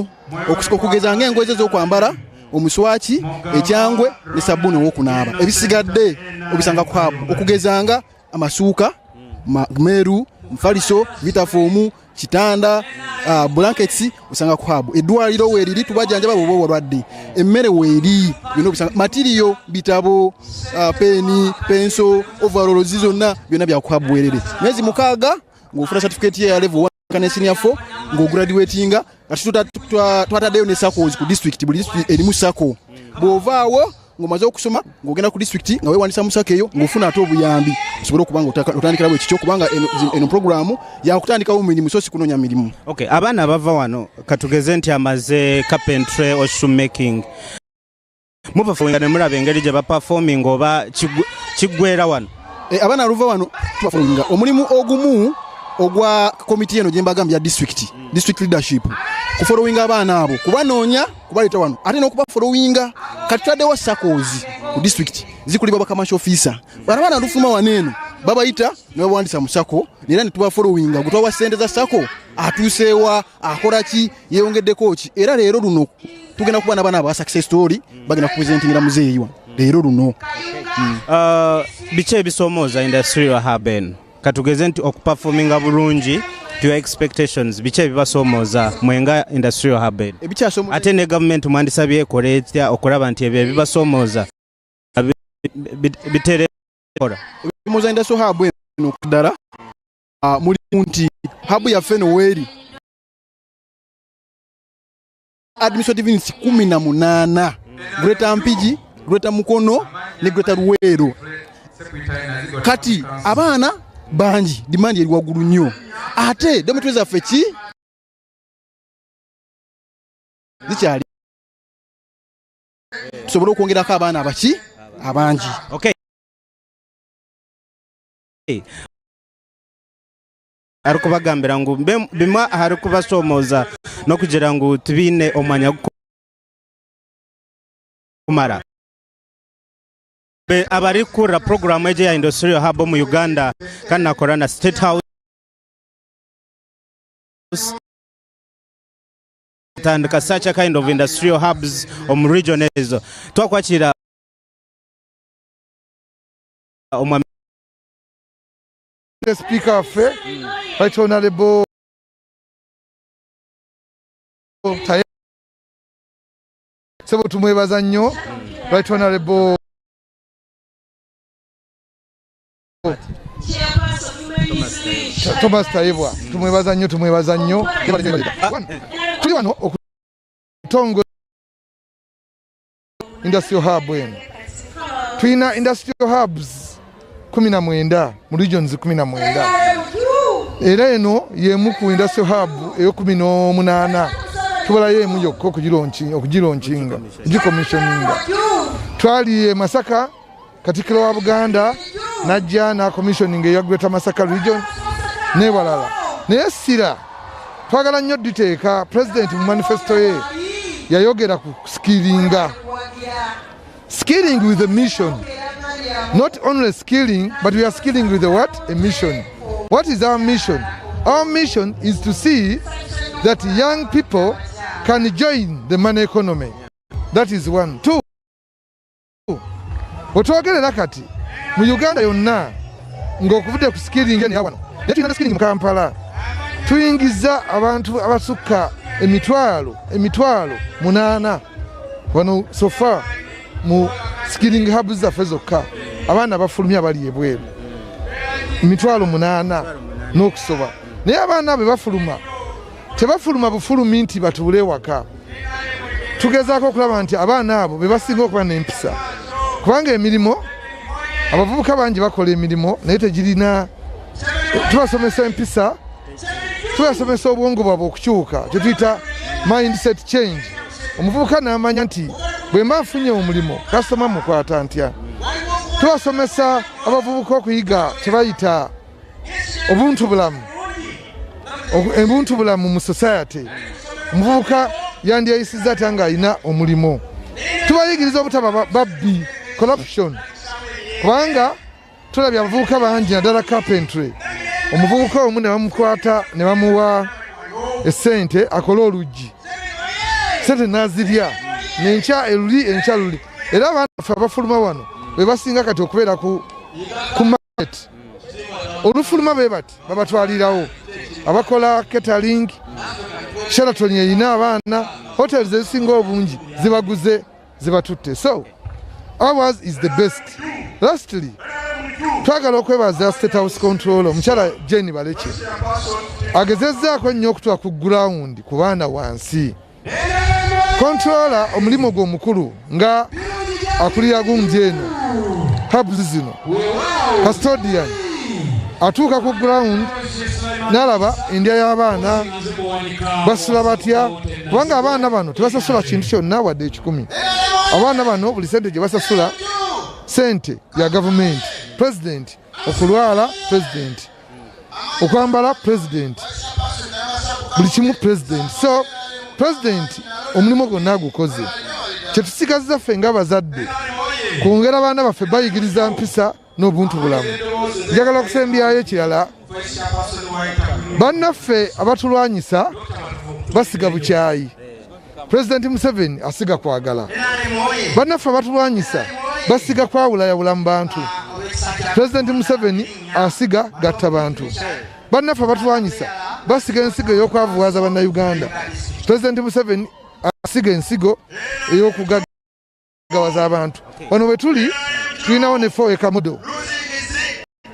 Bitono okugeza ng'engoye ez'okwambala, omuswaki, ekyangwe ne sabbuuni ow'okunaaba. Ebisigadde obisanga ku hub, okugeza nga amasuuka meeru, mufaliso, Vitafoam, kitanda, blankets osanga ku hub. Eddwaliro weeriri, tubajanjaba bw'oba olwadde. Emmere weeri, byonna obisanga. Material, bitabo, peeni, pencil, overalls, zonna byonna bya ku hub bwerere. Myezi 6 ng'ofuna certificate ya level 1 ne senior 4 ng'ograduatinga. Kati twataddeyo ne SACCOs ku district, buli district erimu SACCO. Bw'ovaawo ng'omaze okusoma ng'ogenda ku district nga weewandisa mu SACCO eyo, ng'ofuna ate obuyambi osobole okuba nga otandikirawo ekikyo, kubanga eno programu yakutandikawo mirimu so si kunoonya mirimu. Okay, abaana abava wano, katugeze nti amaze carpentry or shoemaking, mubafollowinga ne mulaba engeri gye baperforming oba kiggwera wano? Abaana aluva wano tubafollowinga. Omulimu ogumu ogwa komiti eno gye mbagambye ya district leadership, kufollowinga abaana abo, kubanoonya, kubaleeta wano, ate n'okubafollowinga. Kati tutaddewo SACCOs ku district zikulibwa ba commercial officer. Bano abaana lufuma wano eno babayita ne babawandisa mu SACCO, era ne tubafollowinga. Gwe twawa ssente za SACCO atuuseewa, akola ki, yeeyongeddeko ki? Era leero luno tugenda kuba n'abaana aba success story, bagenda kupresentingira muzeeyi wano leero luno. Biki ebisoomooza industrial hub eno? Katugeze nti okuperforminga bulungi to your expectations, biki ebibasoomooza mwenga industrial hub eno? Ebikyasomooza Ate ne gavumenti mwandisabye ekole etya okulaba nti ebyo ebibasoomooza biterekola? Ebisoomooza industrial hub eno ddala mulimu nti hub yaffe eno weeri administrative units 18, Greater Mpigi, Greater Mukono ne Greater Luweero. Kati abaana bangi, demand eri waggulu nnyo, ate dormitory zaffe ki zikyali, tusobole okwongerako abaana abaki abangi. Okay, ari kubagambira ngu bimwe ahari kubasoomooza n'okugira ngu tibiine omwanya gukumara. Abari kurira programu egi ya industrial hub mu Uganda, kandi nakora na State House tandika such a kind of industrial hubs omu region ezo. Twakwakira omwami Speaker waffe, Right Honorable Taye, sebo, tumwebaza nnyo. Right Honorable Thomas Tayebwa, tumwebaza nnyo, tumwebaza nnyo. Tuli wano okutongoza industrial hub eno. Tulina industrial hubs 19 mu regions 19, era eno yemu ku industrial hub ey'okumi n'omunaana. Tubalayo emu yokka okugilaunchinga, okugicommissioninga. Twali e Masaka, Katikkiro wa Buganda najja n'acommissioninga eya Greater Masaka Region n'ewalala, naye essira twagala nnyo diteeka. President mu manifesto ye yayogera ku skillinga, skilling with a mission. Not only skilling, but we are skilling with a what? A mission. What is our mission? Our mission is to see that young people can join the money economy. That is one. Two, wetwogerera kati mu Uganda yonna, ng'okuvudde ku skilling wano, naye tulina skilling mu Kampala, tuyingiza abantu abasukka 800,000 wano so far mu skilling hub zaffe zokka. Abaana bafulumya bali ebweru 800,000 n'okusoba. Naye abaana bwe bafuluma, tebafuluma bufulumi nti batuule ewaka. Tugezaako okulaba nti abaana abo be basinga okuba n'empisa, kubanga emirimu, abavubuka bangi bakola emirimu naye tegirina. Tubasomesa empisa, tubasomesa obwongo bwabwe okukyuka, kyetuyita mindset change. Omuvubuka n'amanya nti bwe mba nfunye omulimu, kasitoma mukwata ntya? Tubasomesa abavubuka okuyiga kye bayita obuntu bulamu, obuntu bulamu mu society. Omuvubuka yandyeyisiza atya ng'alina omulimu? Tubayigiriza obutaba babbi, corruption, kubanga tulabye abavubuka bangi, naddala carpentry. Omuvubuka omu ne bamukwata ne bamuwa essente akole oluggi. Sente nazirya nenkya eruli enkya luli. Era abaana baffe abafuluma wano be basinga kati okubeera ku market. Olufuluma be bati babatwalirawo abakola catering. Sheraton erina abaana, hotels ezisinga obungi zibaguze zibatutte. So ours is the best. Lastly, twagala okwebaza State House Controller omukyala Jane Baleke, agezezzaako nnyo okutuwa ku ground ku baana wansi. Controller omulimu gwe omukulu nga akulira gundi eno hubs zino, custodian, atuuka ku ground n'alaba endya y'abaana, basula batya, kubanga abaana bano tebasasula kintu kyonna wadde 100. Abaana bano buli sente gye basasula sente ya gavumenti. President okulwala, president okwambala, president buli kimu president. So president omulimu gwonna agukoze. Kyetusigaza ffe ng'abazadde kwongera abaana baffe bayigiriza mpisa n'obuntu bulamu. Njagala okusembyayo ekirala, bannaffe abatulwanyisa basiga bukyayi, Pulezidenti Museveni asiga kwagala. Bannaffe abatulwanyisa basiga kwawulayawula mu bantu, Pulezidenti Museveni asiga gatta bantu. Bannaffe abatulwanyisa basiga ensigo ey'okwavuwaza Bannayuganda, Pulezidenti Museveni asiga ensigo ey'okugaggawaza abantu. Wano bwe tuli tulinawo ne 4 acre model,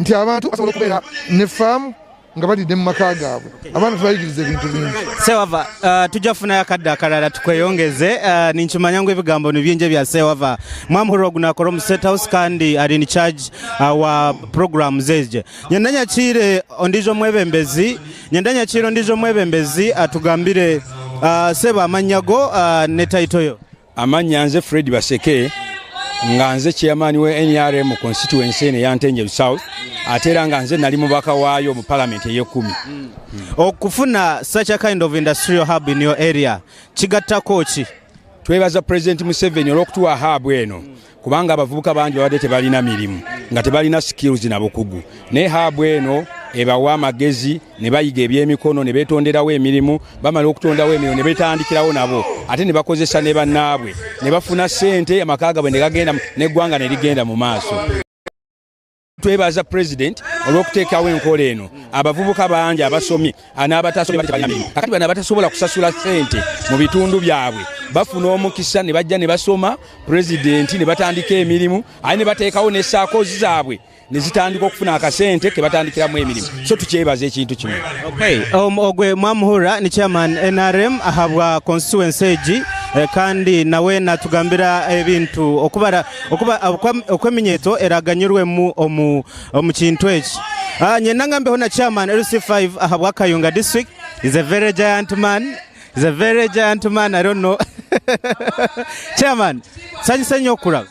nti abantu basobola okubeera ne faamu nga balidde mu maka gaabwe. Abaana tubayigiriza ebintu bingi. Sewava, tujja kufunayo akadde akalala tukweyongeze. Ninkimanya ngu ebigambo ni bingi ebya Sewava Mwamuhurwa gunakora omu State House kandi ari in charge wa programs ezi. Nyenda nyakiire ondiijo omwebembezi, nyenda nyakiire ondiijo omwebembezi atugambire. Seba, amannya go ne title yo. Amannya nze Fred Baseke, nga nze chairman we NRM constituency eno eya Ntenjeru South, ate era nga nze nali mubaka waayo mu palamenti ey'ekumi. Okufuna such a kind of industrial hub in your area kigattako ki? Twebaza President Museveni olw'okutuwa hub eno, kubanga abavubuka bangi babadde tebalina mirimu nga tebalina skills na bukugu, naye hub eno ebawa amagezi ne bayiga ebyemikono ne beetonderawo emirimu. Bamala okutondawo emirimu ne betandikirawo nabo, ate ne bakozesa ne bannaabwe ne bafuna ssente, amaka gaabwe ne gagenda n'eggwanga ne ligenda mu maaso. Twebaza President olw'okuteekawo enkola eno. Abavubuka bangi abasomye n'abatasomye bali tebalina mirimu. Kakati bano abatasobola kusasula ssente mu bitundu byabwe bafuna omukisa ne bajja ne basoma pulezidenti ne batandika emirimu, ate ne bateekawo ne SACCOs zaabwe ne zitandika okufuna akasente ke batandikiramu emirimu. So tukyebaza ekintu kino. Okay. Ogwe Mwamuhura ni chairman NRM ahabwa constituency egi, kandi nawe natugambira ebintu okubara okuba okw'eminyeto eraganyurwemu omu kintu eki. Nyenda ngambeho na chairman LC5 ahabwa Kayunga district. Is a very giant man, is a very giant man, I don't know. Chairman, sanyuse nnyo okulaba.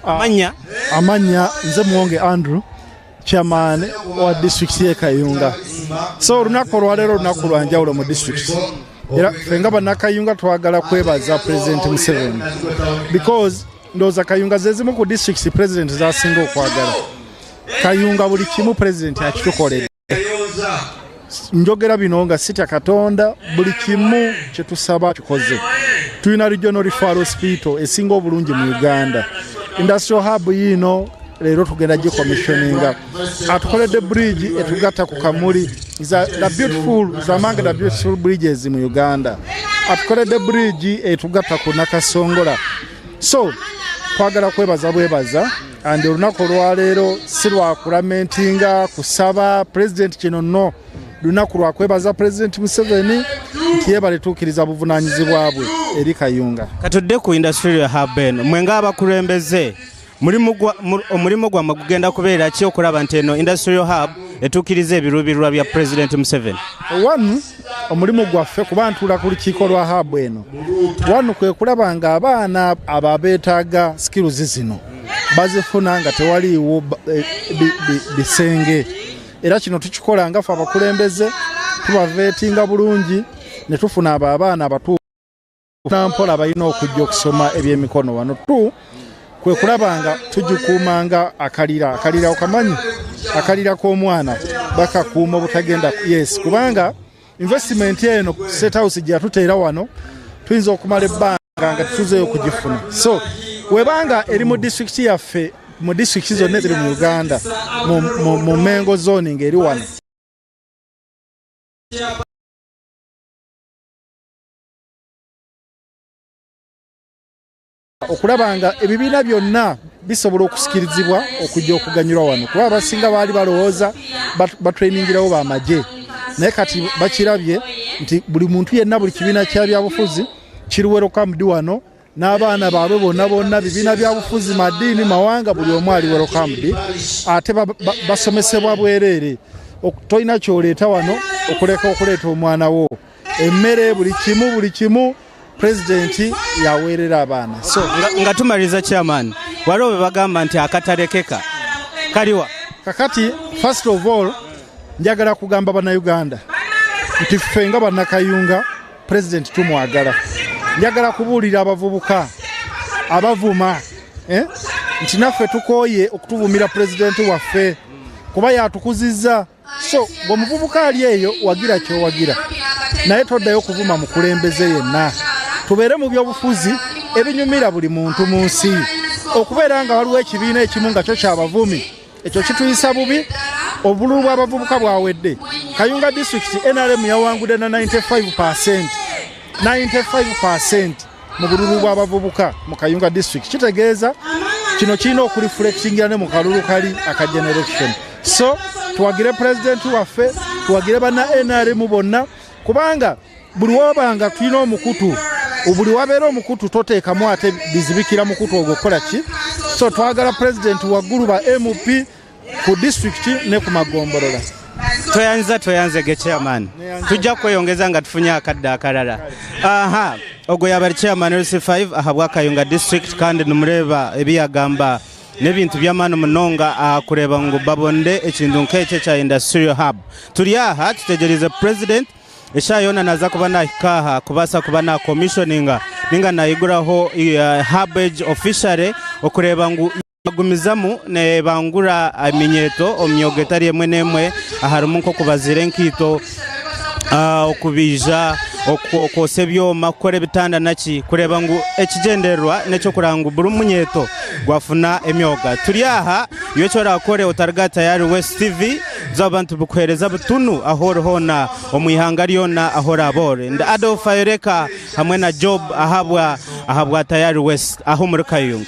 Manya? Amanya nze Muwonge Andrew, chairman wa district ye Kayunga. So olunaku olwaleero olunaku lwa njawulo mu district, era ffe nga bannakayunga twagala kwebaza President Museveni, because ndowooza Kayunga ze zimu ku districts president zasinga okwagala. Kayunga buli kimu president akitukoledde. Njogera bino nga sitya Katonda, buli kimu kyetusaba kikoze. Tulina regional referral hospital esinga obulungi mu Uganda. Industrial hub yiino leero tugenda gicommissioninga. Atukoledde bridge etugatta ku Kamuli, the beautiful, is among the beautiful bridges mu Uganda. Atukoledde bridge etugatta ku Nakasongola. So twagala kwebaza bwebaza, and olunaku olwaleero si lwakulamentinga kusaba president kino, no, lunaku lwakwebaza President Museveni nti yebale tuukiriza buvunanyizibwa bwe eri Kayunga. Katudde ku industrial hub eno. Mwe ng'abakulembeze, omulimu gwammwe gugenda kubeera ki okulaba nti eno industrial hub etuukiriza ebiruubirirwa bya President Museveni? One, omulimu gwaffe, kuba ntuula ku lukiiko lwa hub eno, one kwe kulaba nga abaana abo abeetaaga skills zino bazifuna nga tewaliiwo bisenge. Era kino tukikola nga ffe abakulembeze tubavetinga bulungi ne tufuna abo abaana abatuufu mpola balina okujja okusoma ebyemikono wano. Two, kwe kulaba nga tugikuumanga akalira. Akalira okamanyi, akalira k'omwana bakakuuma obutagenda. Yes, kubanga investment eno State House gye yatuteera wano Tuyinza okumala ebbanga nga tutuzeeyo okugifuna. So webanga eri mu disitulikiti yaffe, mu disitulikiti zonna eziri mu Uganda, mu Mengo zone ng'eri wano. Okulaba nga ebibiina byonna bisobola okusikirizibwa okujja okuganyulwa wano, kuba abasinga baali balowooza batrainingirawo bamagye, naye kati bakirabye nti buli muntu yenna, buli kibiina kya byabufuzi kiri welcomed wano, n'abaana baabwe bonna bonna, bibiina byabufuzi, madiini, mawanga, buli omu ali welcomed, ate basomesebwa bwereere. Tolina kyoleeta wano okuleka okuleeta omwana wo, emmere, buli kimu, buli kimu pulezidenti yaweerera abaana. So nga tumaliriza, chairman, waliwo bwe bagamba nti akatalekeka kaliwa? Kakati first of all njagala kugamba Bannayuganda nti ffe nga Bannakayunga pulezidenti tumwagala. Njagala kubuulira abavubuka abavuma nti naffe tukooye okutuvumira pulezidenti waffe kuba yatukuzizza. So ng'omuvubuka ali eyo, wagira kyowagira, naye toddayo okuvuma mukulembeze yenna. Tubeere mu byobufuzi ebinyumira buli muntu mu nsi. Okubeera nga waliwo ekibiina ekimu nga kyo kyabavumi, ekyo kituyisa bubi. Obululu bw'abavubuka bwawedde. Kayunga district NRM yawangudde na 95, 95 mu bululu bw'abavubuka mu Kayunga district. Kitegeeza kino kirina okureflectingira ne mu kalulu kali aka generation. So tuwagire pulezidenti waffe, tuwagire banna NRM bonna, kubanga buli wabanga tulina omukutu, buli wabeera omukutu toteekamu ate bizibikira mukutu ogwo kukola ki. So twagala pulezidenti waggulu, ba MP ku disitulikiti ne ku magombolola. Tweyanza, tweyanzege chairman, tujja kweyongeza nga tufunye akadde akalala. Aha, ogwo yabali chairman LC5 ahabwa Kayunga district, kandi nimureba ebiyagamba n'ebintu by'amaani munonga akureba ngu babonde ekintu nk'ekyo ekya industrial hub. Turi aha tutegereze president esha yona naza kuba nahika aha kubaasa kuba na commissioninga ninga nayiguraho hub officially, okureba ngu bagumizamu nebangura eminyeto omu myoga etari emwe n'emwe, aharimu nk'okubazira enkiito, okubija okwosa ebyoma, kukora ebitanda naki, kureba ngu ekigyendererwa n'ekyokuranga ngu buri munyeto gwafuna emyoga. Turi aha, iwe eki orakore otariga Tayari West TV, abantu bukuhereza butunu aho ori hoona omu ihanga ryona aho oraba ori. Ndi Adolf Ayoleka hamwe na Job ahabwa Tayari West aho muri Kayunga.